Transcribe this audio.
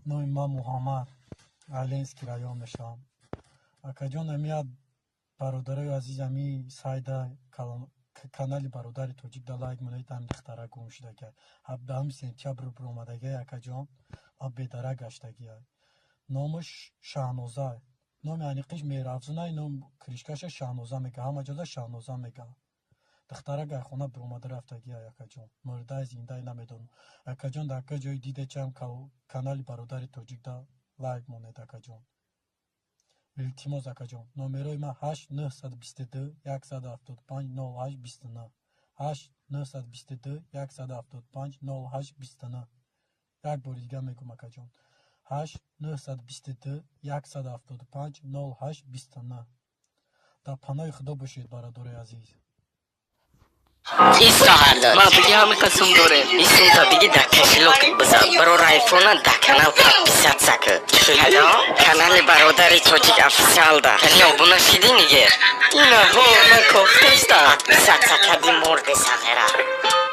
Номи ман Муҳаммад, Ленинский район мешавам. Акаҷон, ами бародарои азиз, ами сайда, канали «Бародари тоҷик» да лайк монед. Ами духтара гум шудагиай, 17 сентябр биромадагиай, акаҷон, ва бедарак гаштагиай. Номаш Шаҳноза, номи аниқиш Меҳрафзунай, ном кришкаша Шаҳноза мега, ҳама ҷода Шаҳноза мега. Духтарак ай хона биромада рафтагиай, акаҷон, мурдай, зиндай, намедонам. Акаҷон, дар ка ҷои дидечам, канали «Бародари тоҷик» да лайк монед, акаҷон, илтимос, акаҷон. Номерои ман 8 922 175 08 29, 8 922 175 08 29. Як бори дига мегӯм, акаҷон: 8 922 175 08 29. Дар паноҳи Худо бошед, бародарои азиз. Ма биги, ҳами қасм дорем. Исумта биги, да кошелёк бизан. Барор айфона да канал подписаться ки. Канали «Бародари тоҷик официал» да. Кани обуна шидӣ, нигер? Ина ҳо, ма кофтеста. Подписаться кади, мурди сағира.